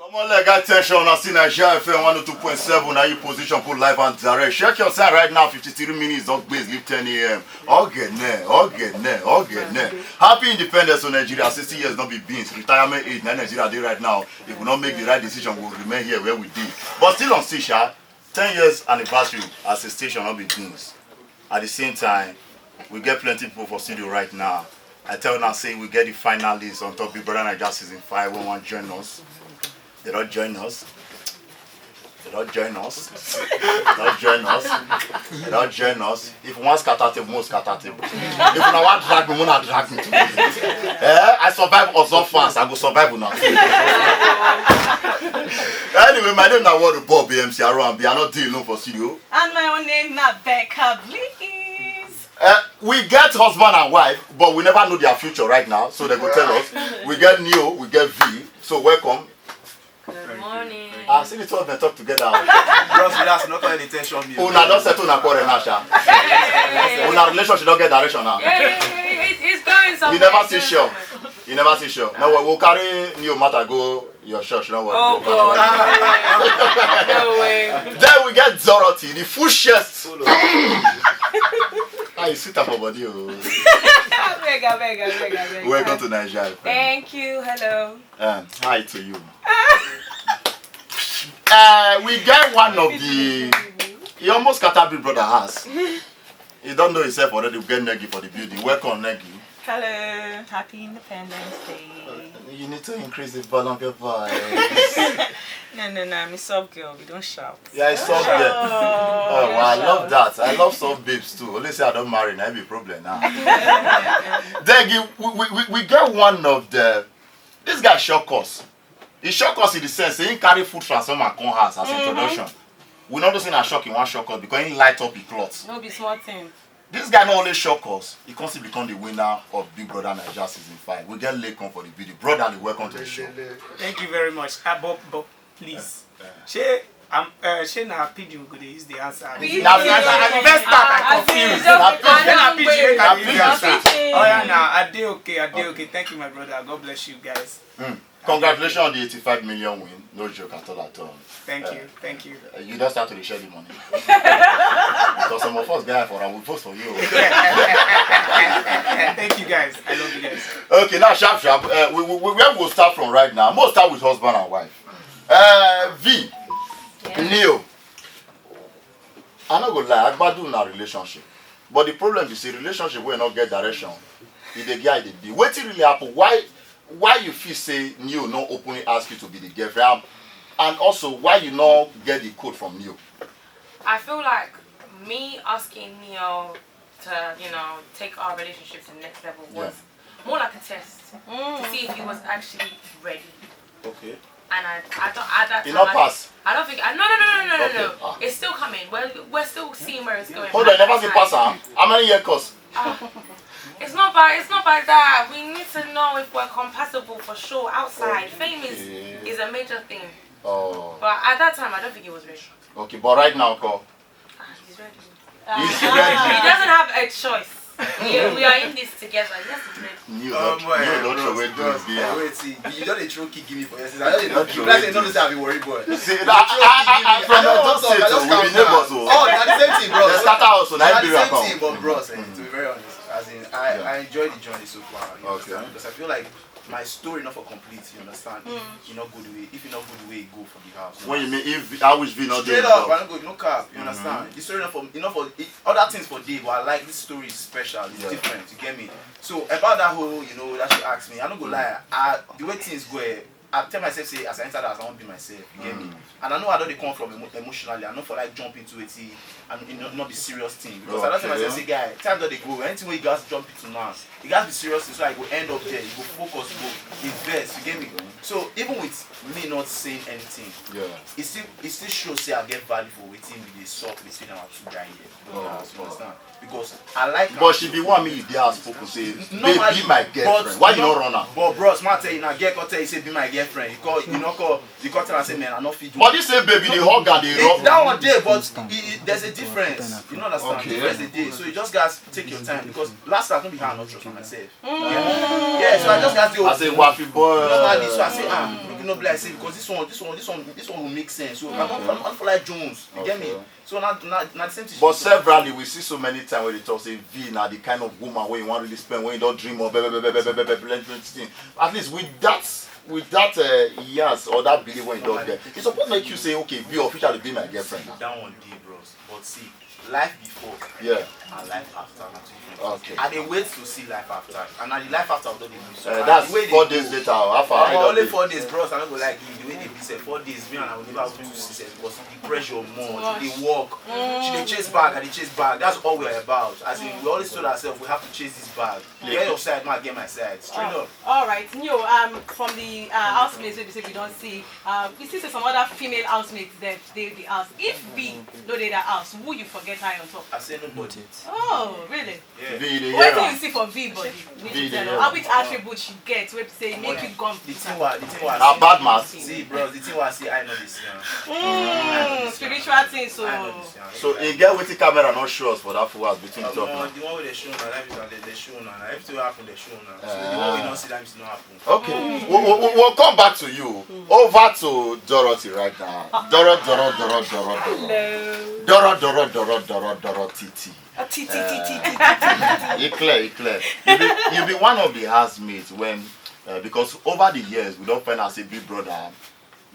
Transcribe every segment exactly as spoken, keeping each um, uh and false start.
Come on, let guy tension. I see Nigeria F M one oh two point seven. Now you position put live and direct. Check your side right now. Fifty-three minutes. Don't base leave ten a.m. Ogene, ogene, ogene. Happy independence to Nigeria. Sixty years, not be beans. Retirement age. Now Nigeria day right now. If we not make the right decision, we'll remain here where we did. But still on Sisha, ten years anniversary as a station, not be beans. At the same time, we get plenty people for studio right now. I tell now say we get the finalists on top Big Brother Naija season five when one join us. They don't join us. They don't join us. They don't join us. They don't join us. If one scatter table, most scatter table. If una wan drag me, una drag me. Eh, I survive Ozo fans, I go survive una. Anyway, my name na Word Bob B M C Around. I not deal alone for studio. And my own name na Becca Bliss. Uh, we get husband and wife, but we never know their future right now, so they go tell us. We get Neo, we get V. So welcome. Good morning. Ah, see the two of them talk together. Bros, relax, no call any tension me. Una don settle una quarrel now, sha. Una relationship don get direction now. Yeah, yeah, yeah, it, it's going somewhere. You never it's see going sure. somewhere. You never see sure. No, we will carry Neo matter go your church. No worry. Oh Go carry. God. No way. Then we get Dorothy, the full chest. Ah, you sit up for body. Oh. I beg, I beg, I beg, I beg. Welcome to Nigeria. Thank you. Hello. Um, hi to you. Uh, we get one of the. He almost scatter Big Brother house. He don't know himself already. We get Negi for the building. Welcome, Negi. Hello, happy Independence Day. You need to increase the volume of your voice. No, no, no, I'm a soft girl. We don't shout. Yeah, I saw that. Oh, wow, I love that. I love soft babes too. Only say I don't marry, na be problem now. Then you, we, we, we- we get one of the. This guy shock us. He shock us in the sense say he carry food transformer come house as introduction. We not just say na shock he wan shock us because he light up the cloth. No be small thing. This guy not only shock us, he can still become the winner of Big Brother Naija season five. We get Lake come for the video. Brotherly, welcome to the show. Thank you very much. Ah, Bob, Bob, please. Shey, I'm, uh, shey na pidgin we go dey use the answer. Pidgin. Na, na, na, na the best part I As in, confused. just Na pidgin. Shey na pidgin make I use the Na answer. pidgin. Oh yeah, na I dey okay, I dey okay. Thank you, my brother. God bless you guys. Congratulations on the eighty-five million win. No joke at all, at all. Thank you, thank you. Uh, you don't start to share the money. Because some of us guy for we vote for you. Thank you guys. I love you guys. Okay, now sharp sharp. Uh, we, we, we, where we'll start from right now? We'll start with husband and wife. Uh, V, Neo. I no go lie, I gbadu na relationship. But the problem is a relationship wey no get direction. E dey get how e dey be. Wetin really happen? Why why you feel say Neo no openly ask you to be the girlfriend? And, and also why you no get the code from Neo? I feel like me asking Neo to, you know, take our relationship to the next level was more like a test to see if he was actually ready. Okay. And I, I don't, I, that You time not I, pass. I don't think, I, no, no, no, no, no, no, Okay. no. Ah. It's still coming. We're, we're still seeing where it's going. Hold on, you never say Outside. Pass am. How many year course? It's not by, it's not by that. We need to know if we're compatible for sure outside. Fame is, Okay. is a major thing. Oh. But at that time, I don't think he was ready. Okay, but right now, call. Ah, he's ready. He's He ready. doesn't have a choice. We, we are in this together. Yes, he's ready. Neo Oh don boy, Neo don bros, throw away bros, this game. Wait, see, you don dey throw kick give me for your sister. I don dey Don't look you. throw Like say away you no know this. say I be worry boy. See, that, I, I, I, I, from I Edo don't talk, State, I just oh, we calm be down. neighbors, oh. Oh, na the same thing, bros. They scatter us, so na Na be the same account. thing, but bros, eh, to be very honest, as in, I, Yeah. I enjoy the journey so far. You Okay. understand? Because I feel like my story not for complete. You understand? In a good way. If in a good way, go for the house. When you mean if I wish V not Straight dey up, involved. I don't go no cap. You understand? The story not for, you know, for it, other things for day, but I like this story is special. It's Yeah. Different. You get me? So about that whole, you know, that you ask me, I don't go lie. I, the way things go, eh, I tell myself say as I enter that house, I won't be myself. You get me? And I know I don't dey come from emo- emotionally. I know for like jump into it, see, and you know, not be serious thing because I don't tell Okay. Myself say, guy, time don dey go. Anything wey you guys jump into now, you guys be serious. So I go end up there. You go focus, go invest. You get me? So even with me not saying anything, Yeah. it still it still shows say I get value for wetin we dey suck between our two guy here. Oh, You understand? Because I like. But she be one me the house people say, babe, Normally, be my girlfriend. but Why you no- not run am? But bros, man, tell you now, girl, come tell you say be my girlfriend. You call, you not call. You call tell her say, man, I not fit do. But this same baby, the hug and the It- rub. that one there, but it, it, there's a difference. You know understand? Okay. Difference dey dey. So you just guys take your time because last time I be her not trust myself. Yeah. Yeah, so I just guys dey I say, waffy boy. Normally, so I say, ah, No be like say because this one, this one, this one, this one will make sense. So I don't, I don't, I don't like Jones. You get me? Okay. So now, now, now the same thing. But severally, we see so many times where they talk say V na the kind of woman where you want really spend, when you don't dream of, blah, blah, blah, blah, blah, blah, blah, plenty, plenty things. At least with that, with that uh, yes or that belief when you don't get, it's supposed to make you say, okay, V officially be my girlfriend now. That one dey, bros. But see, life before Yeah. and life after na two different Okay. things. I dey wait to see life after, and na the life after we don dey live. So Uh, na that's the way e dey four go. Days later. How far? Omo, only four days, bros. I no go like you the way they be sef. Four days, me and I will never want to see sef because the pressure more. She dey work, she dey chase bag, I dey chase bag. That's all we're about. As in, we always told ourselves we have to chase this bag. Get your side, man. Get my side. Straight up. All right, Neo, um, from the uh, housemates wey be say we don see, um, we see say some other female housemates dem dey the house. If V no dey that house, who you forget her on top? I say nobody. Oh, really? Yeah. V dey hear Wetin you am. see for V body? V dey hear How am. Which attribute she get wey be say make you gum The fit thing am? wa, the thing wa. Her bad mouth. See, bros, the thing wa see, I know this. Yeah. Mm, spiritual things. So I know this. Yeah. So e get wetin camera no show us for that full house between the top Omo, now. The one wey dey show una, that is they, they show una. Everything wey happen, they show una. So the one we no see, that is no happen. Okay, we'll, we'll, we'll come back to you. Over to Dorothy right now. Doro, Doro, Doro, Doro, Doro. Doro, Doro, Doro, Doro, Doro, T T. A T T T T. E clear, e clear. You be, you be one of the housemates when, uh, because over the years, we don't find out say Big Brother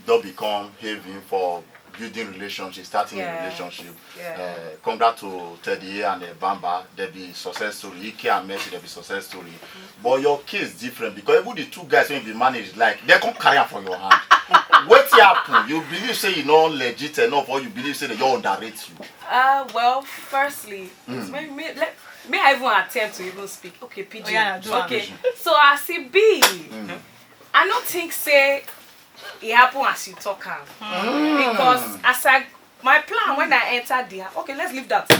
don't become haven for building relationship, starting a Yeah. relationship. Yeah. Uh, congrats to Teddy and uh, Bamba. They be success story. Ike and Mercy, they be success story. But your case different because even the two guys when you manage, like they come carry am for your hand. What happen? You believe say you not legit enough, or you believe say they don't underrate you? Uh, well, firstly, it's me, me, let, me I even attempt to even speak. Okay, P G. Oh, yeah, do am. Okay, so as e be, I no think say e happen as you talk am because as I my plan when I enter there, okay, let's leave that.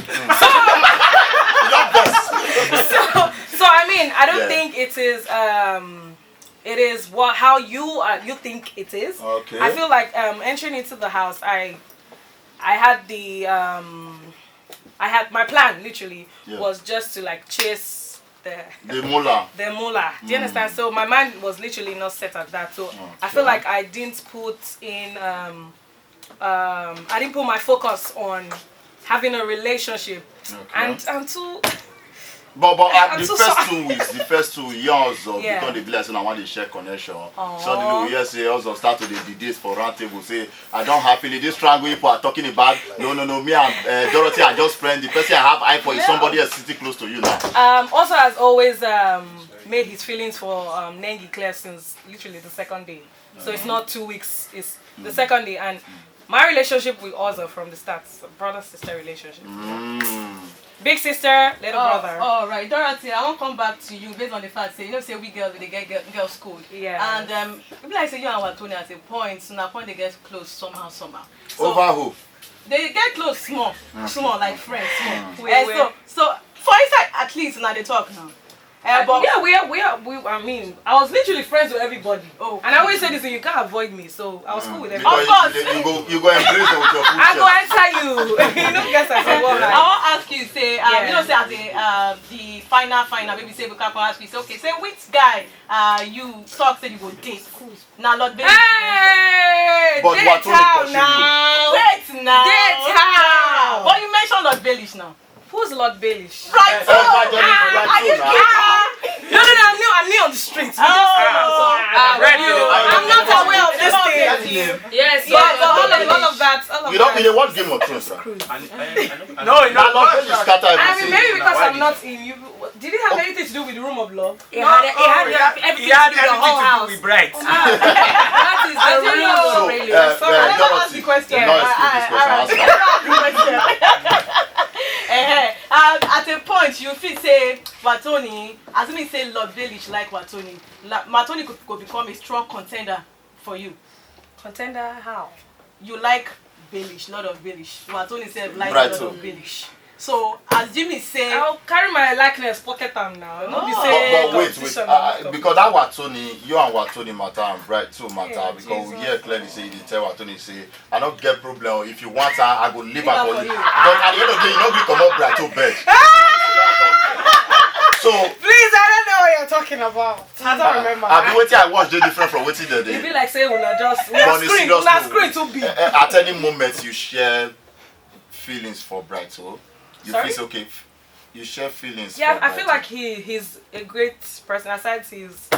So, so I mean, I don't Yeah. think it is. Um, it is what how you uh, you think it is. Okay. I feel like um entering into the house, I I had the um I had my plan literally Yeah. was just to like chase the The Mola. the mola. Do you understand? So my mind was literally not set at that. So I feel Okay. like I didn't put in um um I didn't put my focus on having a relationship. Okay. And and two But but uh, I'm the so first sorry. two weeks, the first two years of Yeah. Because they be like say na one dey share connection. Aww. Suddenly we hear say also start to dey debate for round table say I don't have feeling this triangle people are talking about. No no no, me and uh, Dorothy are just friends. The person I have eye for is Yeah. Somebody else sitting close to you now. Um, also has always um, made his feelings for um, Nengi clear since literally the second day. So it's not two weeks, it's the second day. And my relationship with Ozo from the start, brother sister relationship. Big sister, little Oh, brother. All right, Dorothy, I won't come back to you based on the fact say you know say we girls we dey get girl, girls code. Yeah. And um, e be like say you and Watoni at a point, so na point they get close somehow somehow. So Over who? They get close small, small like friends, small. Wait, Eh, wait. So so for inside at least now they talk now. Eh, but Yeah, we are, we are, we, I mean, I was literally friends with everybody. Oh. And I always say this, you can't avoid me, so I was cool with Because everybody. Of course. You, you go you go embrace them with your full I go chest. Answer you. You know, guess I say what I right. Wan ask you say um, Yeah. You know say as a um, the final final maybe say we can come ask you say okay say which guy uh, you talk say you go date na Lord Baby. Hey, But date what only how pursue you? Now? Wait now. Date how? But you mentioned Lord Baelish now. Who's Lord Baelish? Right. Oh, my God, Ah, right are you now. kidding? No, no, no, I'm new. I'm new on the street. Oh, Ah, Right, no, you know, I'm not aware of this Come on, thing. Baby. Yes, Yeah, yes, so all all of of all of that, all of You don't that. be the what Game of Thrones, right? And, and, and, No, you Now know, Lord Baby scatter I everything. mean, maybe because Why I'm did not in. You, did it have anything to do with the room of love? It had, it had, it had, everything it had to do with the whole everything to house. do with bright. Ah, that is the I didn't rule. know. So, Really? uh, Sorry. uh, I never asked Dorothy, the question. no excuse this question. I, I, Ask her. I, I never asked the question. Eh, um, at a point, you feel say Watoni, as me say Lord Baelish like Watoni, La, Watoni could, could become a strong contender for you. Contender how? You like Baelish, Lord of Baelish. Watoni said like Bright Lord o. Of Baelish. So as Jimmy say, I'll carry my likeness, pocket am now. No be Oh. say But, but wait, wait, competition uh, na because that Watoni, you and Watoni matter, and bright too matter, Yeah, because we Jesus. Hear clearly say you dey tell Watoni say I don't get problem if you want her, I go leave Leave her her for for you. you. But at the end of the day, you no gree comot bright to bed. So Please, I don't know. What are you talking about? I don't remember. I be wetin I watch dey different from wetin dem dey. E be like say una just una screen una screen too big. Eh, eh, at any moment you share feelings for Bright, so you feel okay. You share feelings. Yeah, I feel like he he's a great person aside his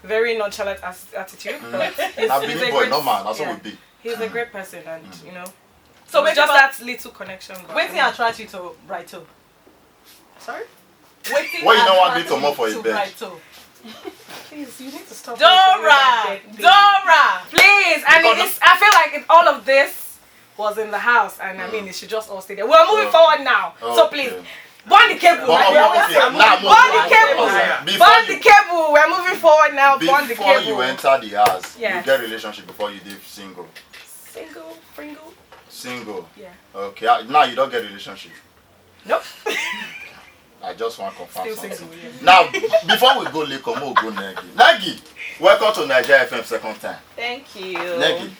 very nonchalant as, attitude. Mm. But he's, na believe boy, normal. That's what we be. He's a great person, and you know. So it's just that little connection. Wetin attract you to Bright? Sorry? Wetin you no wan be comot for your bed? Please, you need to stop. Dora! Dora! Please, and it's, I feel like it, all of this was in the house, and I mean, it should just all stay there. We're moving forward now, so please. Burn the cable. Burn the cable. Burn the cable. We're moving forward now. Burn the cable. Before you enter the house, you get relationship before you dey single. Single, pringle. Single. Yeah. Okay. Now you don't get relationship. Nope. I just want to confirm something. Still single, yeah. Now, before we go Lekki, we go Negi. Negi, welcome to Naija F M second time. Thank you. Negi,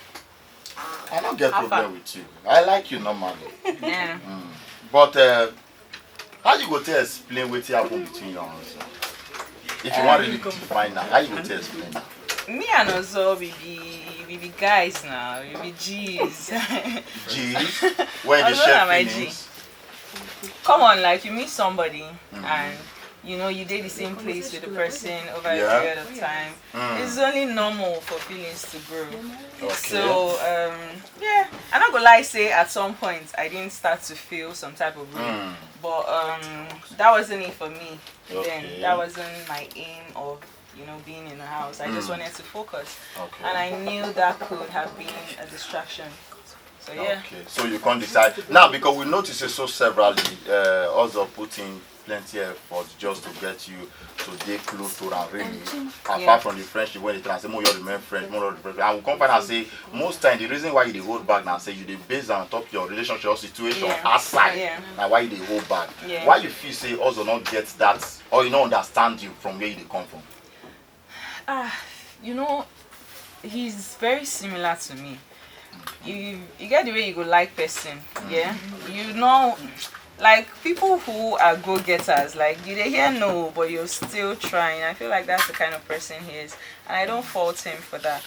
I don't get problem with you. I like you normally. Yeah. Mm. But uh, how you go to explain wetin happen between you and Ozo? If you wan really define am, how you go to explain am? Me and Ozo, we be we be guys now. We be G's. G's? When they share feelings? Come on, like, you meet somebody and you know you dey the same place with the person over a period of time. It's only normal for feelings to grow. Okay. So um, yeah, I no go lie say at some point I didn't start to feel some type of way, but um, that wasn't it for me. Then that wasn't my aim of you know being in the house. I just wanted to focus, and I knew that could have been a distraction. So yeah. Okay, so you can't decide now because we notice it so severally. Uh, also put in plenty effort just to get you to dey close to am really. Apart from the friendship wey dey tell am say make we just remain friends, make we just remain friends. And we come find out say most time the reason why you dey hold back na say you dey base am on top your relationship or situation outside. Na why you dey hold back. Why you feel say Ozo no get that or you no understand you from where you dey come from? Ah, you know, he's very similar to me. You you get the way you go like person, yeah. You know, like people who are go getters, like you dey hear no, but you're still trying. I feel like that's the kind of person he is, and I don't fault him for that.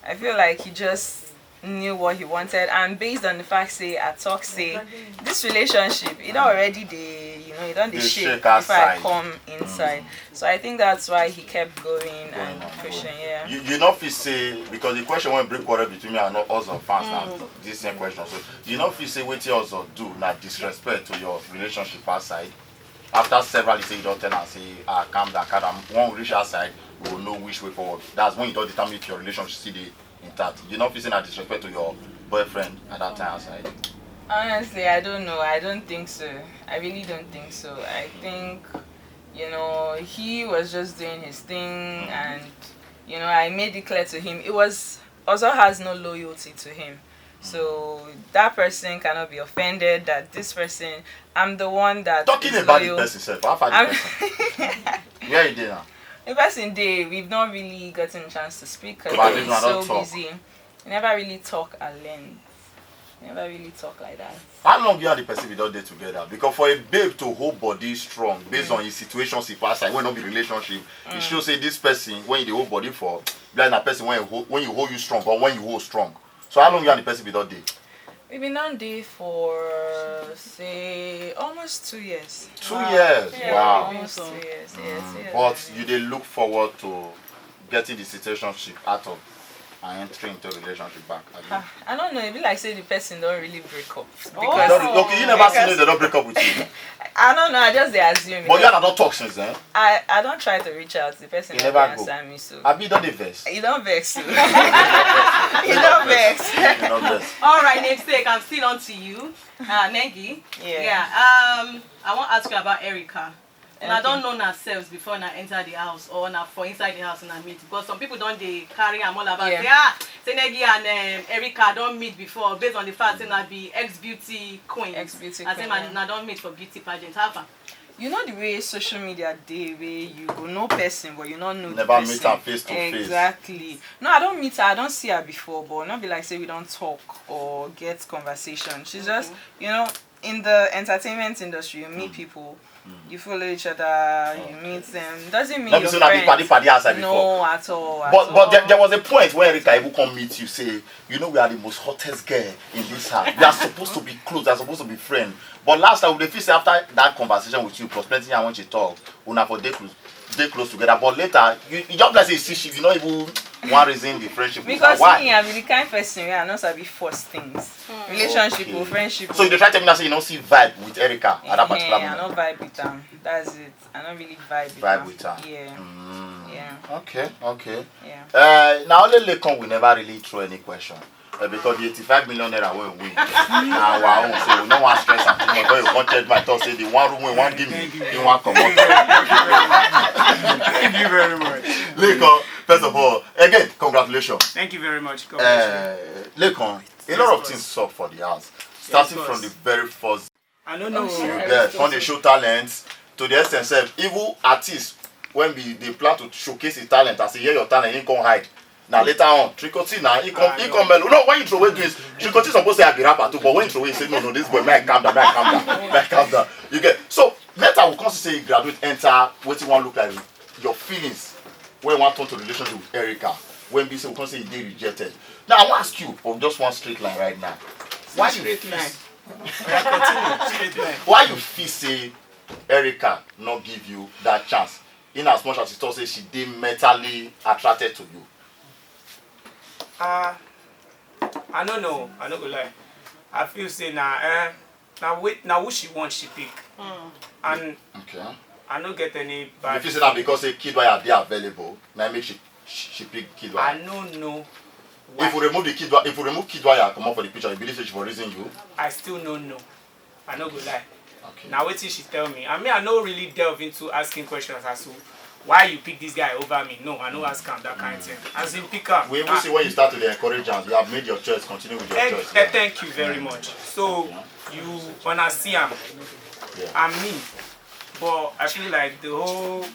I feel like he just knew what he wanted, and based on the fact say I talk say this relationship, it already dey you know it don dey shake before I come inside. So I think that's why he kept going and pushing. Yeah. You you no fit say because the question wey bring quarrel between me and Ozo fans na this same question. So you no fit say wetin Ozo do na disrespect to your relationship outside. After several, you say you don tell am say ah calm down, calm down. When we reach outside, we go know which way forward. That's when you don determine if your relationship still dey intact. You no fit say na disrespect to your boyfriend at that time outside. Honestly, I don't know. I don't think so. I really don't think so. I think, you know, he was just doing his thing, and you know, I made it clear to him. It was also has no loyalty to him. So that person cannot be offended that this person, I'm the one that talking is about loyal. The person sef, how far the person? Where you dey now? The person dey, we've not really gotten a chance to speak because he's so busy. We never really talk at length. We never really talk like that. How long you and the person be don dey together? Because for a babe to hold body strong based on his situation, see for outside, wey no be relationship, e show say this person when you dey hold body for, be like na person when you hold, when you hold you strong or when you hold strong. So how long you and the person be don dey? We been don dey for say almost two years. Two years. Wow. Almost two years. Yes, yes. But you dey look forward to getting the situationship out of and entering into relationship back, abi? Ah, I don't know. E be like say the person don really break up. Because okay, you never see dem don break up with you. I don't know. I just dey assume. But you and I don talk since then. I I don try to reach out. The person never answer me. So abi you don dey vex? You don vex. You don vex. You don vex. All right, namesake, I'm still on to you. Uh, Negi. Yeah. Yeah. Um, I wan ask you about Erica. Una don know una selves before una enter the house or na for inside the house una meet? Because some people don dey carry am all about say ah, say Negi and um, Erica don meet before based on the fact say una be ex beauty queen. Ex beauty queen. As in una don meet for beauty pageant. How far? You know the way social media dey, wey you go know person but you no know the person. Never meet am face to face. Exactly. No, I don meet her, I don see her before, but no be like say we don talk or get conversation. She's just, you know, in the entertainment industry, you meet people You follow each other, you meet them. Doesn't mean Not be you're say na be friends. Paddy paddy outside No, before. At all. At But but there, all. there was a point where Erica even come meet you say, you know, we are the most hottest girl in this house. We are supposed to be close. We are supposed to be friends. But last time we dey feel say after that conversation with you, plus plenty I want you talk, una for dey close, dey close together. But later, you, you just like say you see shit, you not even one reason the friendship. With her. Because Why? Me, I be the kind person where I not sabi force things. Relationship Okay. or friendship. So you dey try tell me now say you don't see vibe with Erica at that particular Eh, I moment. Don't vibe with them. That's it. I don't really vibe with Vibe them. with her. Yeah. Mm. Yeah. Okay, okay. Yeah. Uh, now only Laycon we never really throw any question. Uh, because the eighty-five million naira we win. Now our own, so we no want stress and too much. But you want check my thought, say the one room we want give me, Thank you. you want come out. Thank you very much. Laycon, first of all, again, congratulations. Thank you very much. God bless you. Uh, Laycon, a Yes, lot of boss. things sup for the house. Starting boss. from the very first I don't know. You get on the show talents to the extent sef, even artists when be they plan to showcase his talent, as he hear your talent, he come hide. Now later on, Tricoti now, he come, Ah, he no. come mellow. No, when you throw away this, Tricoti supposed to say I be rapper too, but when you throw away, you say no, no, this boy, man, calm down, man, calm down, man, calm down. You get so later we come say you graduate, enter what you want look like your feelings when you want turn to relationship with Erica, when be say we come say you dey rejected. Now I want ask you for just one straight line right now. Why you Straight feel line. Straight line. Why you feel say Erica not give you that chance? In as much as she thought say she dey mentally attracted to you. Ah, I no know. I no go lie. I feel say na eh, na wait na who she want she pick. And Okay. I no get any You bad. feel say that because say Kid Wire dey available, now make she she, she pick Kid I Wire. No know. If we remove the Kid Wire, if we remove Kid Wire, come up for the picture, you believe say she for reason you? I still no know. I no go lie. Okay. Now wetin she tell me. I mean, I no really delve into asking questions as to why you pick this guy over me. No, I no ask am that kind thing. As in pick am. We even Ah, see when you start to dey encourage am. You have made your choice. Continue with your eh, choice. eh, Yeah. Thank you very much. So Yeah. you wanna see am Yeah. and me, but I feel like the whole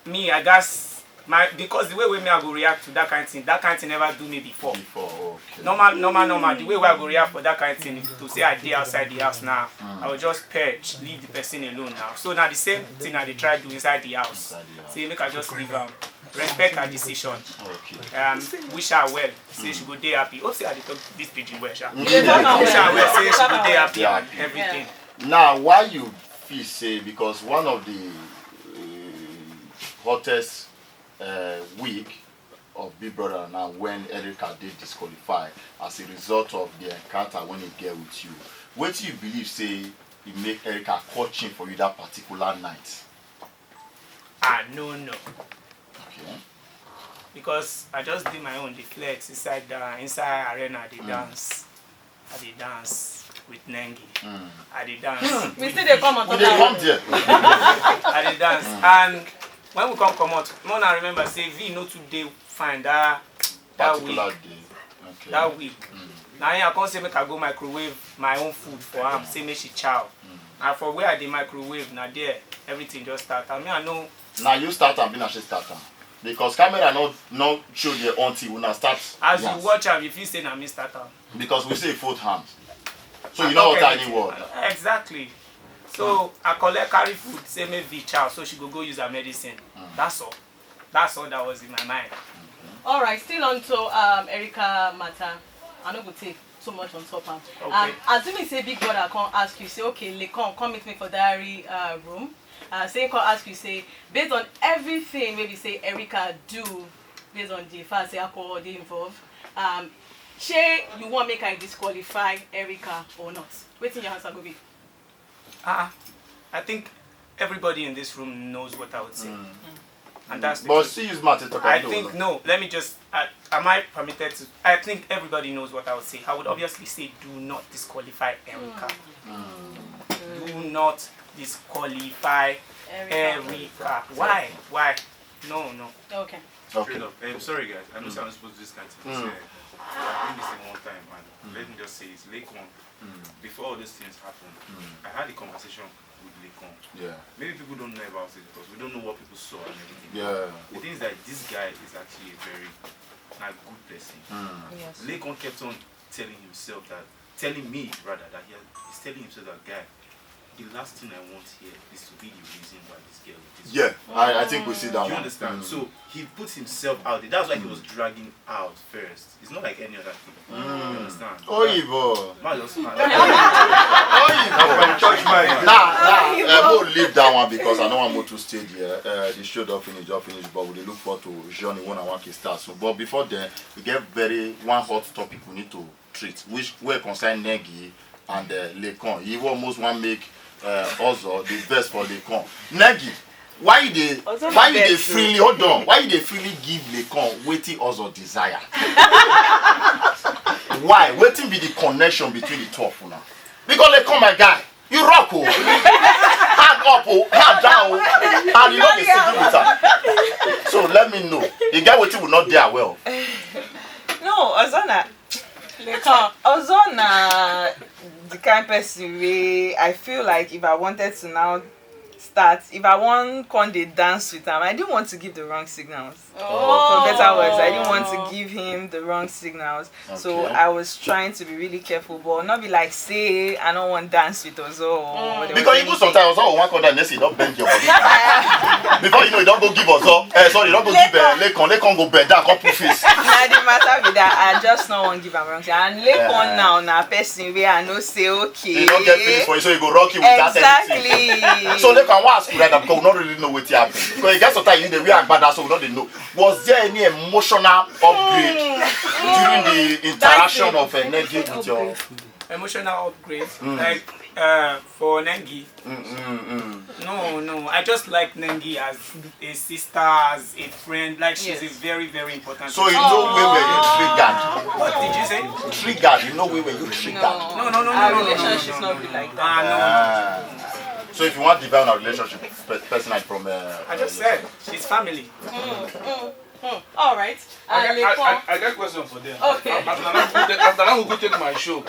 me I guess my because the way wey me I go react to that kind thing, that kind thing never do me before. Before, okay. Normal, normal, normal. The way wey I go react for that kind thing, if to say I dey outside the house now, I will just perch, leave the person alone now. So now the same thing I dey try do inside the house. Inside the house. Say make I just leave am, respect her decision. Okay. Um, wish her well. Say she go dey happy. Hope say I dey talk this pidgin well, sha. Yeah. Wish her well. Say she go dey happy Yeah. and everything. Now, why you feel say because one of the uh, hottest uh, week of Big Brother now when Erica did disqualify as a result of the encounter when he get with you. What do you believe say he make Erica coaching for you that particular night? I no know. Okay. Because I just do my own, the flex inside the inside arena, the dance. I dey dance with Nengi. I dey dance. We still dey come on We top dey of come there. I dey dance. And when we come comot, no na remember say V no too dey fine that that week. Particular day. Okay. That week. Na him I come say make I go microwave my own food for am, say make she chow. Na for where I dey microwave, na there everything just start. I mean, I know Now you start am, be na she start am. Because camera no no show the auntie when I start. As you Yes. watch am, you feel say na me start am. Because we say fold hand. So you know what I need word. Exactly. So I collect carry food, say make V chow, so she go go use her medicine. That's all. That's all that was in my mind. All right, still on to um, Erica matter. I no go take too much on top am. Okay. Um, assuming say Big Brother come ask you, say, okay, Laycon, come meet me for diary uh, room. Uh, say come ask you, say, based on everything maybe say Erica do, based on the fact say alcohol dey involved, um, shey you wan make I disqualify Erica or not? Wetin your answer go be? Ah, I think everybody in this room knows what I would say. And that's the But truth. Still use mouth to talk I about think, no, let me just, uh, am I permitted to? I think everybody knows what I would say. I would obviously say, do not disqualify Erica. Do not disqualify Erica. Erica. Why? Why? No, no. Okay. Okay. Straight up. Um, sorry, guys. I know I'm supposed to do this kind of thing. Mm. So, uh, I bring this thing one time, and let me just say this. Laycon, before all these things happened, I had a conversation with Laycon. Yeah. Maybe people don't know about it because we don't know what people saw and everything. Yeah. The thing is that this guy is actually a very, like, good person. Yes. Laycon kept on telling himself that, telling me rather, that he is telling himself that, guy, The last thing I want here is to be the reason why this girl is this Yeah, way. I, I think we see that Do you one. understand? Mm. So he put himself out there. That's why he was dragging out first. It's not like any other thing. You understand? Oyibo. Man, just man. Oyibo. Church man. Nah, nah, uh, go leave that one because I don't want more to stay there. Uh, the show don't finish, don't finish, but we dey look forward to Johnny one and one K start. So, but before then, we get very one hot topic we need to treat, which wey concern Negi and uh, Lecon. He almost wan make uh, Ozo the best for Lecon. Negi, why you dey Ozo why na you dey best o. freely hold on? Why you dey freely give Lecon wetin Ozo desire? Why? Wetin be the connection between the two of una? Because Lecon, my guy, you rock o, hand up o, hand down o, and you no dey sleep with am. So let me know, e get wetin we no dey aware of? No, Ozo na Lecon. Ozo na the kind person wey I feel like if I wanted to now start, if I wan come dey dance with am, I didn't want to give the wrong signals. For better words, I didn't want to give him the wrong signals. So Okay. I was trying to be really careful, but not be like say I don't want dance with Ozo. Or there was Because even anything. sometimes Ozo wan come down next thing, don bend your body. Before you know, you don go give Ozo. Eh, sorry, you don go give uh, Lecon. Lecon go bend down, come put face. Na the matter be that I just no wan give am wrong. And Lecon Yeah. now na person wey I know say okay. You don't get feelings for you, so you go rock you without anything. Exactly. So Lecon, I wan ask you right now because we no really know wetin happen. Because you get sometimes you dey wear agbada, so we no dey know. Was there any emotional upgrade during the interaction of uh, Negi with your Emotional upgrade, Mm. like uh, for Nengi. Mm, mm, mm. No, no. I just like Nengi as a sister, as a friend. Like she's a Yes. very, very important So in person. no way were you triggered? What did you say? Triggered? In no way were you triggered? No, no, no, no, Our no, no, no, relationship no, not no, be no. like that. Ah, no. Ah. So if you want develop a relationship, pe- personally from uh, I just uh, said she's family. Mm, mm, mm. All right. I, Uh, got, I, Lecon. I, I got question for them. Okay. As Nana go take, as Nana go take my show.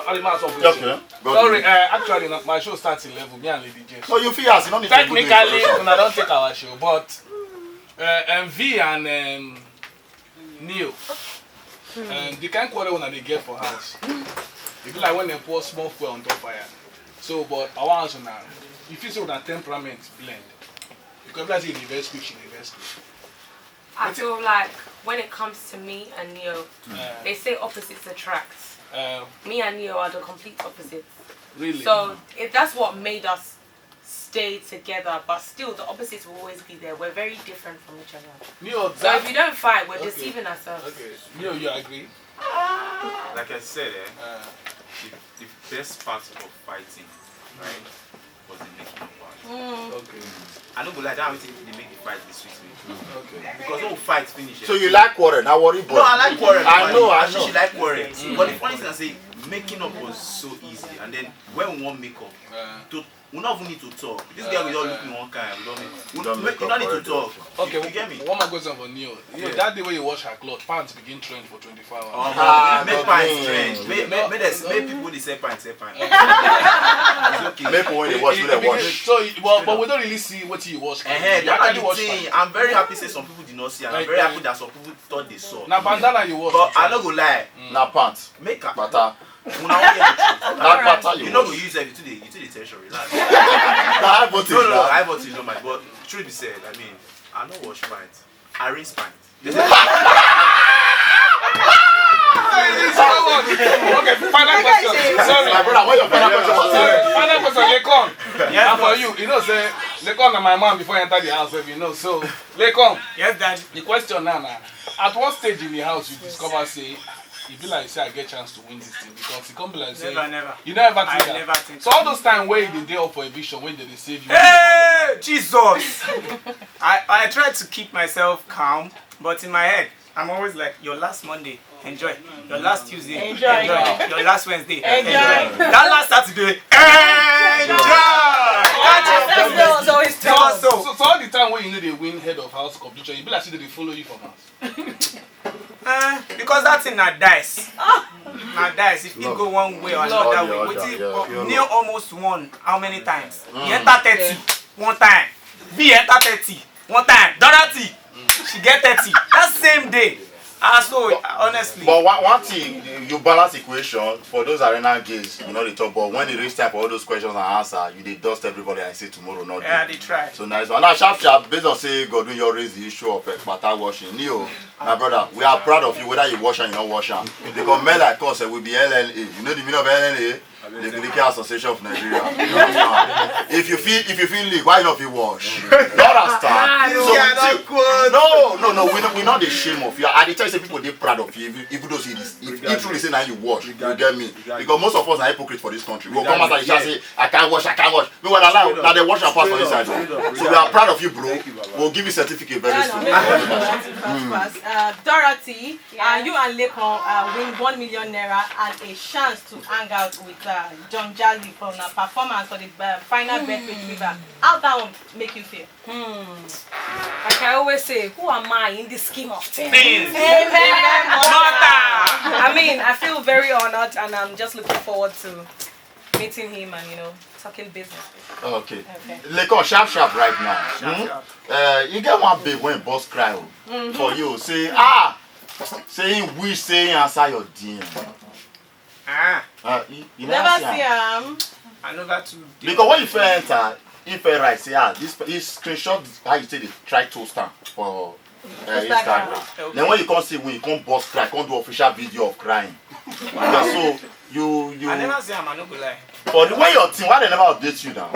I dey ask one question. Okay. Go Sorry, on. uh, actually, na- my show starts eleven. Me and Lady J. No, you fit ask. You no need to go do Technically, introduction. una don take our show, but uh, M V and um, Neo, um, the kind quarrel una dey get for house, e be like when dem pour small fuel on top fire. So, but I wan ask una, you feel say una temperament blend? Because be like say you dey vex quick, she dey vex quick. I feel like when it comes to me and Neo, Uh, they say opposites attract. uh, Me and Neo are the complete opposite. Really? So if that's what made us stay together, but still the opposites will always be there. We're very different from each other. Neo, So that if we don't fight, we're Okay. deceiving ourselves. Okay. Neo, you agree? Like I said, eh, Uh, the, the best part of fighting, right, was the making up part. Mm. okay. I no go lie, that wetin dey make the fight dey sweet me. Okay. Because no fight finish. So eh. you like quarrel? Na worry boy. No, I like quarrel. I know, I I know. She like quarrel. Mm. But the funny thing is say making up was so easy, and then when we wan make up, Uh, to, we no even need to talk. This girl will just look me one kind. We don't need, we, Don't we, make we up don't need to already. talk. Okay, You get me? One more question for Neo. You know, Yeah. that day when you wash her cloth, pants begin trend for twenty-four hours. Um, Ah, make God pants me. trend. Make, make, make, them, make people they sell pants, sell pants. It's okay. Make people when they wash, It- we it dey begin- wash. So, it- but, but we don't really see what you wash. Eh, You that actually the wash thing. pants. I'm very happy say some people did not see, and I'm Like, very uh, happy that some people thought they saw. Na bandana you wash. But I no go lie. Mm. Na pants. Make a Bata. Una wan hear the truth. Na Alright. bata you You no go wash. use every today. You today tension relax. Na high voltage No, no, no, na. high voltage no mind. But truth be said, I mean, I no wash pants. I rinse pants. They say Okay, final question. Sorry. My brother, what your final question was? Sorry, final question, Lecon. Yes, And for boss. you, you know, say, Lecon na my man before you enter the house, if you know. So, Lecon, Yes, Dad. the question now, now, at what stage in the house you discover say, you be like, say, I get chance to win this thing? Because it come be like, say, Never, never. you never ever I think that. never think So all those time where you dey up for eviction, when they dey save you. Hey, Jesus! I, I try to keep myself calm, but in my head, I'm always like, your last Monday, enjoy. Your last Tuesday, Enjoy. enjoy. Your last Wednesday, Enjoy. enjoy. That last Saturday, enjoy. That's That's what was always tell us. So, so all the time when you know they win head of house competition, you be like, see, they follow you from house. Uh, because that thing na dice. Na dice. If you Love. go one way or Love. another way, Love, wetin yeah, yeah. Neil almost won how many times? He enter thirty one time. B enter thirty one time. Dorothy, she get thirty that same day. Ah, so, honestly. But one, one thing, you balance equation for those arena games, you know, they talk, but when it reach time for all those questions and answer, you dey dust everybody and say tomorrow, not Yeah, dey. They try. So nice one. Now, sharp, sharp, based on say, God, do you raise the issue of uh, pata washing? Neo, my brother, we are proud of you, whether you wash and you don't wash am. Because men like us, eh, we be L L A. You know the meaning of L L A? The Liquor Association of Nigeria. You understand? If you feel, if you feel leak, why not be wash? You understand? This guy don quote. No, no, no. We not, we not the shame of you. I dey tell you, say people dey proud of you. Even, even though say this, if, if truly say now you wash, you get me. Because most of us are hypocrites for this country. We come out and shout say, "I can't wash, I can't wash." Meanwhile, now, now they wash and pass for inside. So we are proud of you, bro. We'll give you certificate very soon. Fast, fast. Uh, Dorothy, uh, you and Lekon uh, win one million naira and a chance to hang out with uh, John Jazzy for a performance for the uh, final bet with River. How that one make you feel? Like I always say, who am I in the scheme of things? Things. I mean, I feel very honored, and I'm just looking forward to meeting him and you know talking business. Okay. Lekon, sharp, sharp right now. Hmm? Uh, you get one babe when boss cry o, for you. Say, ah, say he wish say he answer your D M. Ah, Uh, he, he Never answer see am. Am. I never too. Because when you first enter, he first write say, ah, this he screenshot how you take dey try toast am for uh, Instagram. Okay. Then when you come see when you come boss cry, come do official video of crying. Yeah, so you you I never say am, I no go lie. for the way your team, why they never update you now?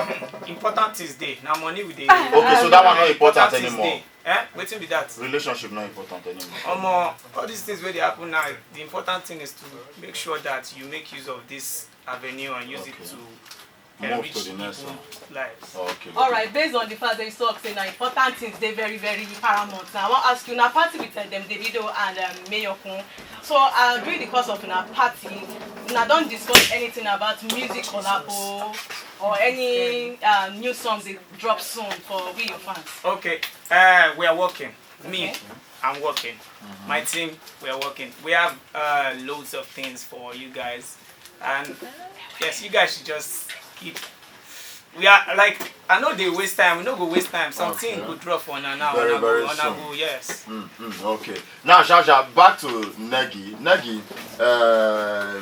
Important things dey. Na money we dey. Okay, so that one not important Important things anymore. Dey. Eh? Wetin be that? Relationship not important anymore. Omo, all these things wey dey happen now, the important thing is to make sure that you make use of this avenue and use Okay. it to Move enrich to the next people one. Lives. Okay. All right, based on the fact that you talk say na important things dey very very paramount. Now I wan ask you na party with uh, dem Davido and um, Mayorkun. So uh, during the course of una party, una don discuss anything about music collabo or any uh, new songs dey drop soon for we your fans? Okay, uh, we are working. Me, Okay. I'm working. My team, we are working. We have uh, loads of things for you guys, and yes, you guys should just keep. We are like, I know they waste time. We no go waste time. Something Okay. Go drop on and now. Very, Una go, very una soon. Go, yes. Mm, mm, okay. Now, Shasha, back to Negi. Negi, uh,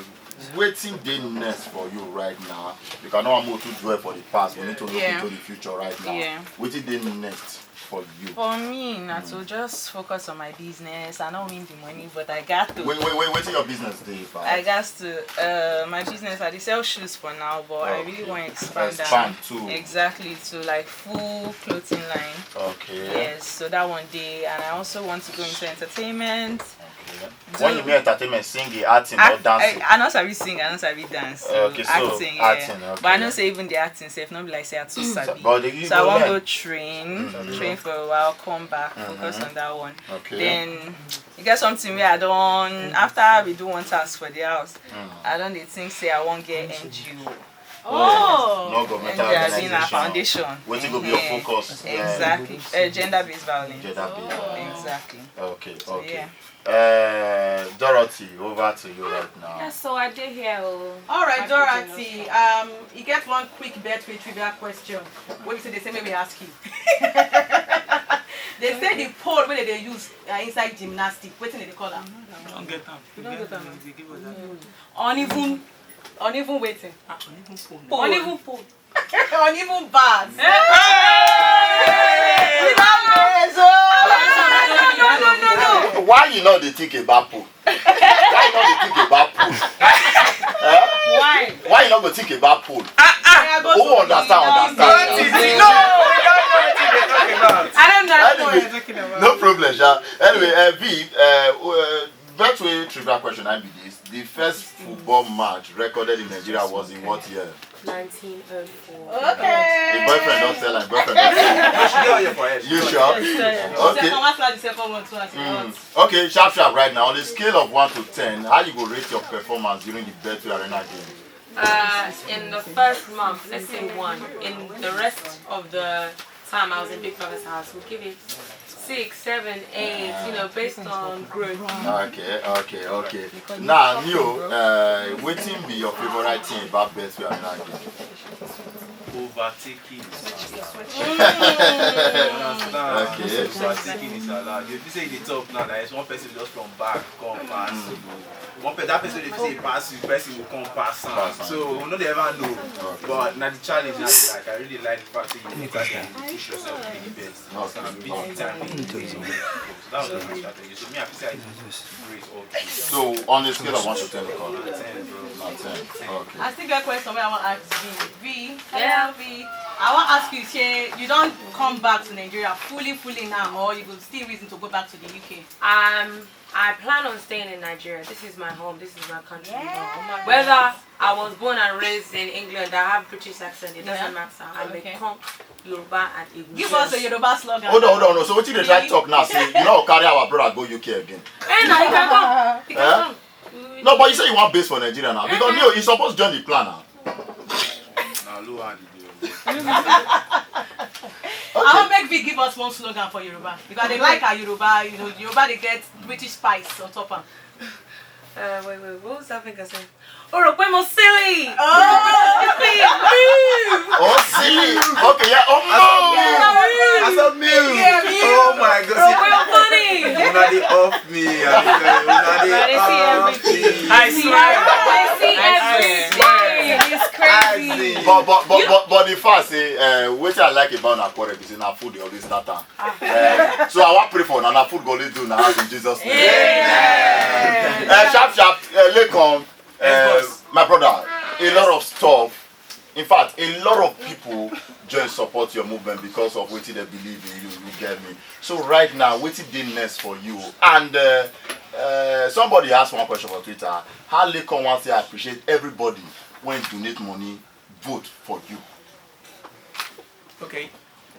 wetin dey next for you right now? You cannot move too dwell for the past. We need to look Yeah. Into the future right now. Yeah. Wetin dey next for you? For me, na to just focus on my business. I don't win the money, but I got to. Wait, wait, wait. Wetin your business dey about? I got to. Uh, my business, I dey sell shoes for now, but I really Okay. want to expand. Expand That. Too. Exactly, to like full clothing line. Okay. Yes, so that one day, and I also want to go into entertainment. Okay. When you mean entertainment, singing, acting, or Act- dancing? I, I not sabi sing, I not sabi dance. So Okay, so acting, yeah. acting, okay. But I know say even the acting self, not be like say I too sabi. But you So go I want learn. Go train, train for a while, come back, focus on that one. Okay. Then you get something where I don't. After we do one task for the house, I don't dey think say I won't get N G O. Oh. No governmental N G O as in a organization. Foundation. Wetin go be your Yeah. Focus? Yeah. Exactly. Uh, gender-based violence. Gender based. Exactly. Okay. Okay. Yeah. Uh, Dorothy, over to you right now. Yeah, so I dey here. Oh. All right, My people Dorothy. Um, you get one quick bet with trivia question. What you say? They say maybe ask you. They say the pole where they use uh, inside gymnastic. Wetin they call am? Don't get am. You don't get am. They give us that. Uneven, uneven wetin? Ah, uneven pole. Uneven pole. Uneven bars. Hey! Without no, no, no, no, no. Why you not dey think about pole? Why you not dey think about pole? Eh? Why? Why you not go think about pole? I go Who to understand? the- Understand. No, we don't know what they talk about. I don't know. I don't know what Anyway, you're talking about. No problem, sha. Anyway, uh, V, uh, uh, Betway trivia question I be this. The first football match recorded in Nigeria was in what year? nineteen oh four. The Okay. boyfriend don't tell her. Boyfriend don't tell her. You sure? Second, Okay. what's not the second one too? As Mm. Okay, sharp, sharp right now. On a scale of one to ten, how you go rate your performance during the Betway Arena game? Uh, in the first month, let's say one. In the rest of the time I was in Big Brother's house, we'll give it six, seven, eight. You know, based on growth. Okay, okay, okay. Now, Neo, uh, wetin be your favorite thing about Betway Arena game? overtaking is allowed. Mm. You understand? Okay. Overtaking is allowed. If you say you dey talk now, there is one person just from back come pass you. One person, that person, if you say pass you, person will come pass am. Pass am. So we no dey ever know. But na the challenge na like, I really like the fact say you look at them, you push yourself to be the best. Okay. And beat the time. So that was my strategy. So me, I feel say I great all through. So on a scale of one to ten, you call it Ten, bro. Not ten. Okay. I still get question wey I wan ask V. V, Yeah. hello V. I wan ask you say you don come back to Nigeria fully fully now, or you go still reason to go back to the U K? Um, I plan on staying in Nigeria. This is my home. This is my country. Yeah. Whether I was born and raised in England, I have British accent. It doesn't Yeah. matter. I may Okay. come Yoruba and Igbo. Give us a Yoruba slogan. Hold on, hold on. No. So what did they try talk now? Say you know carry our brother go U K again. Hey, now you can come. You can Eh? come. We will- No, but you say you want base for Nigeria now because you you suppose join the plan now. Na low hand e dey. I wan make V give us one slogan for Yoruba because they like our Yoruba. You know, Yoruba they get British spice on top am. Uh, wait, wait. What was that thing I said? Oh, Rokwemo silly. Oh, Oh, silly. Okay, yeah. Oh no. I saw milk. Yeah, milk. Oh my God. Rokwemo funny. Una dey off me. I dey tell you, una dey I dey see off everything. me. I swear. I see I everything. It's crazy. Isaac. But but but but, but the fact say uh, wetin I like about Nakore be say na food dey always start am. Uh, so I wan pray for una, na food go always do una house in Jesus name. Uh, sharp sharp, uh, Lekon, uh, Yes, boss. My brother, a lot of stuff. In fact, a lot of people join support your movement because of wetin they believe in you. You get me. So right now, wetin dey next for you? And uh, uh, somebody asked one question for Twitter. How Lekon wan say appreciate everybody when donate money, vote for you. Okay.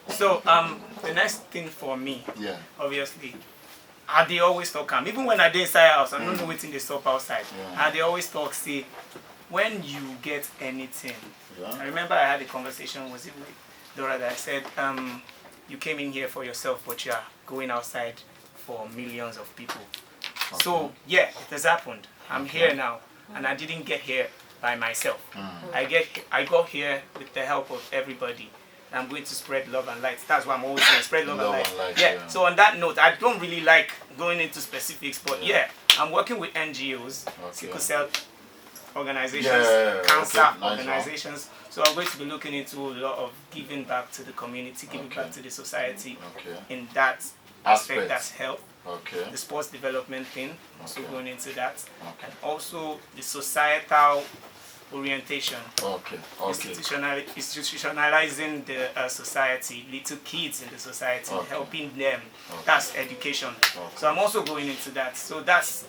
So um, the next thing for me, Yeah. obviously, I dey always talk am. Even when I dey inside house, I don't know wetin dey sup outside. Yeah. I dey always talk say when you get anything. I Yeah. Remember I had a conversation, was it with Dora, that I said, um, you came in here for yourself, but you are going outside for millions of people. So yeah, it has happened. I'm here now, and I didn't get here by myself. I get I got here with the help of everybody. I'm going to spread love and light. That's what I'm always saying. Spread love, Love and light. and light, Yeah. Yeah. So on that note, I don't really like going into specifics, but Yeah. yeah, I'm working with N G Os, Okay. sickle cell organizations, Yeah, cancer okay, nice one. Organizations. So I'm going to be looking into a lot of giving back to the community, giving Okay. Back to the society Okay. In that aspect, Aspect. That's health, Okay. The sports development thing, also Okay. Going into that, Okay. And also the societal orientation. Okay. Okay. Institutional, institutionalizing the uh, society, little kids in the society, Okay. Helping them. Okay. That's education. Okay. So I'm also going into that. So that's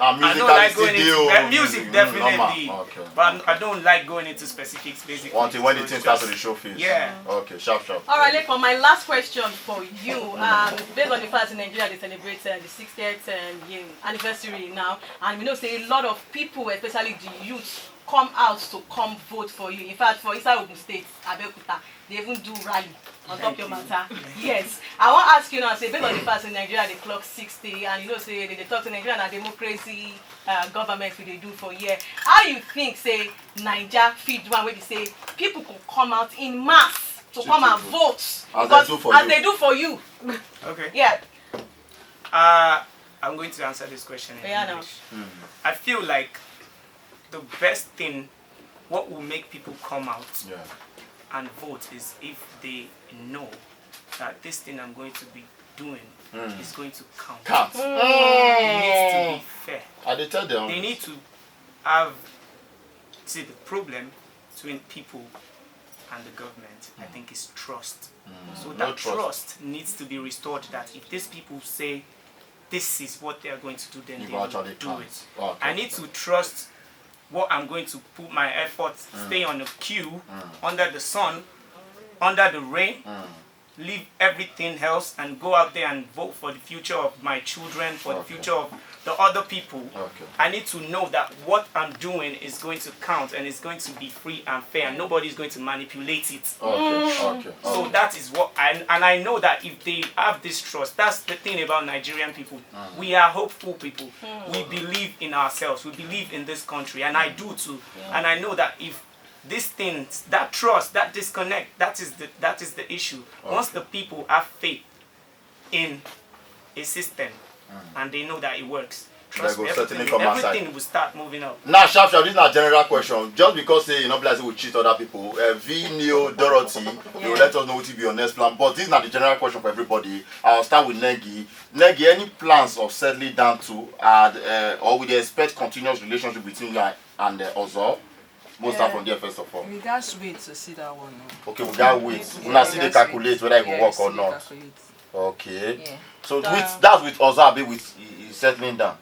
And I don't musically like still going dey into o, uh, music, mm, definitely, normal. Okay. But I don't like going into specifics basically. Until when So the thing it's start to just- dey show face. Yeah. Okay. Sharp sharp. All right, Lekon, my last question for you, um, based on the fact in Nigeria they celebrate uh, the sixtieth um, year anniversary now, and we know say a lot of people, especially the youth, come out to come vote for you. In fact, for inside Ogun State, Abeokuta, they even do rally on top your matter. Yes, I wan ask you now, say based on the fact in Nigeria they clock sixty, and you know say they dey talk say Nigeria na democracy uh, government we dey do for here. How you think say Naija fit do am wey be say people go come out in mass to To come to and vote. Vote As because they do for as you. They do for you? Okay. Yeah. Uh, I'm going to answer this question in Yeah, no. English. I feel like the best thing, what will make people come out Yeah. and vote is if they know that this thing I'm going to be doing is going to count. Count. It needs to be fair. I dey tell them. They need to have, see, the problem between people and the government, I think, is trust. So No that trust. Trust needs to be restored, that if these people say this is what they are going to do, then You they go will actually do count. It. Oh, okay. I need to trust what I'm going to put my effort, stay on the queue, under the sun, under the rain, leave everything else and go out there and vote for the future of my children, for the Okay. Future of the other people. Okay. I need to know that what I'm doing is going to count and it's going to be free and fair, and nobody is going to manipulate it. Okay. Okay. So Okay. That is what I, and I know that if they have this trust, that's the thing about Nigerian people. We are hopeful people. We believe in ourselves. We believe in this country, and I do too. And I know that if These things, that trust, that disconnect, that is the that is the issue. Once the people have faith in a system and they know that it works, trust me, everything, everything will start moving up. Now, sharp sharp, this is not a general question. Just because say you know, blessing will cheat other people. Uh, v Neo Dorothy, you will let us know what will be your next plan. But this is not the general question for everybody. I'll start with Negi. Negi, any plans of settling down to, uh, uh, or we dey expect continuous relationship between you and, and uh, Ozo? We'll start from there first of all. We gats wait to see that one. Oh. Okay, we gats wait. Yeah, una still dey calculate whether e go work or not. Okay. Yeah. So with that's with Ozo, abi with e- e settling down?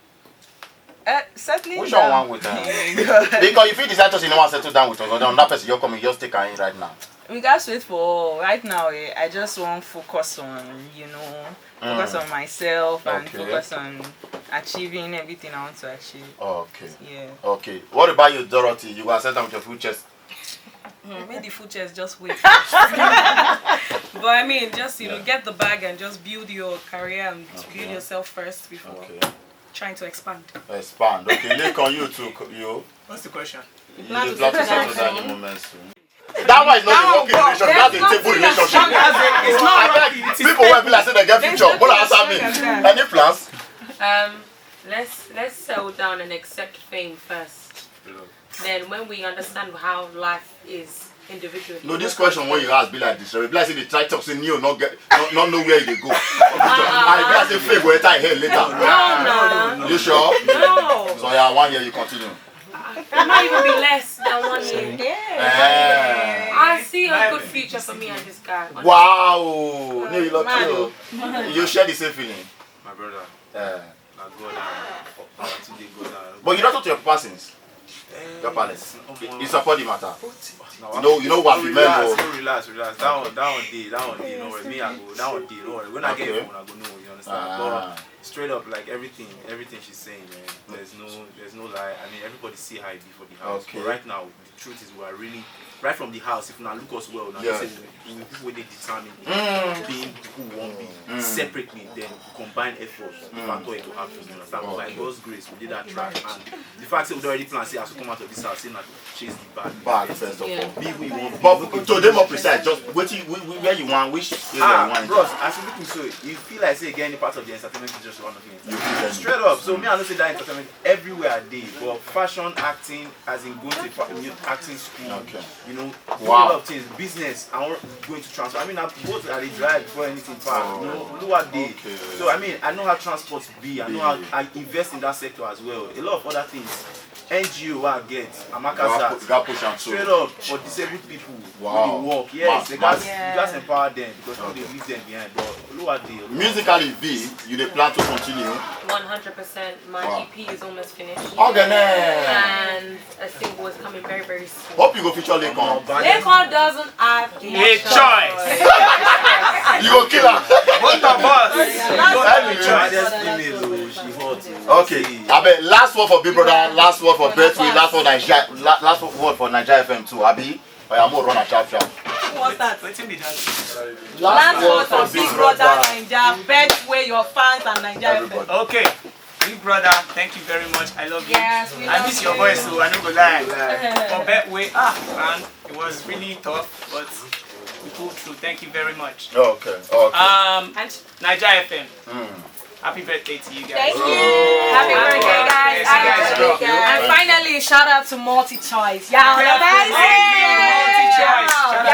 Uh, settling Which down. One with her? Because if you decide to say you no wan settle down with Ozo, then that person you're coming, just take her in right now. We gats wait for right now. Eh, I just wan focus on, you know, focus on myself and focus on achieving everything I want to achieve. Okay. Yeah. Okay. What about you, Dorothy? You go accept them with your full chest. Hmm, make the full chest just wait. But I mean, just you know, get the bag and just build your career and build yourself first before trying to expand. Expand. Okay, Lincoln, you too. You. What's the question? You plan to settle down any moment soon. That one is not a working relationship. That's a table relationship. It's not working. People will be like say they get future. But answer me. Any plans? Um, let's let's settle down and accept fame first. Then when we understand how life is individually. No, this question wey you ask be like this. Be like say dey try talk say Neo no get, no, no know where e dey go. And be like say fame go enter him head later. No, no, no. You sure? No. So yeah, one year you continue. It might even be less than one year. Eh. I see a good future for me and this guy. Wow. Neo, you lucky. You share the same feeling. My brother. Eh. Na God and na wetin dey God and But you don talk to your papa since? Your palace. He support the matter. You know, you know what you mean. Relax, no, relax, relax. That one, that one dey, that one dey. No worry, me I go. That one dey. No worry. When I get phone, I go know. You understand? But straight up, like everything, everything she's saying, man. There's no, there's no lie. I mean, everybody see how it be for the house. But right now, the truth is, we are really right from the house. If una look us well, una know say we, we people wey dey determined, being who we wan be separately, then we combine efforts. The factor it go happen. You understand? But by God's grace, we did that track, and the fact say we don already plan say as we come out of this house, say na to chase the bag. Bag first of all. Be who you wan be. But to dey more precise, just wetin you, where you wan, which area you wan enter? Ah, bros, as you look me so, you feel like say you get any part of the entertainment industry one of me. Straight up. So me, I know say that entertainment everywhere I dey, but fashion, acting, as in going to fa- mu- acting school, you know, do a lot of things, business, I want going to transfer. I mean, I'm both I dey drive before anything pass. You know, Oluwa dey. So I mean, I know how transport be. I know how I invest in that sector as well. A lot of other things. N G O wey I get, Amakasa. Got push am through. Straight up for disabled people. Wow. Wey dey work. Yes, they got, you guys empower them because people dey leave them behind. But Oluwa dey. Musically, V, you dey plan to continue? One hundred percent. My E P is almost finished. Okay, and a single is coming very, very soon. Hope you go feature Lincoln. Lincoln doesn't have a choice. You go kill her. Both of us. Anyway. Just email, oh, she hot. Okay. Abeg, last word for Big Brother, last word for Betway, last word Naija, la- last word for Naija F M too, abi? Oya, mo run am sharp sharp. What's that? Wetin be that? Last word for Big Brother, Naija, Betway, your fans and Naija F M. Everybody. Okay. Big Brother, thank you very much. I love you. Yes, we love you. I miss your voice, so I no go lie. For Betway, ah, man, it was really tough, but we pulled through. Thank you very much. Okay, okay. Um, and Naija F M. Happy birthday to you guys. Thank you. Happy birthday, guys. Yes, you guys rock. And finally, shout out to Multi Choice. Y'all amazing. Multi Choice. Shout out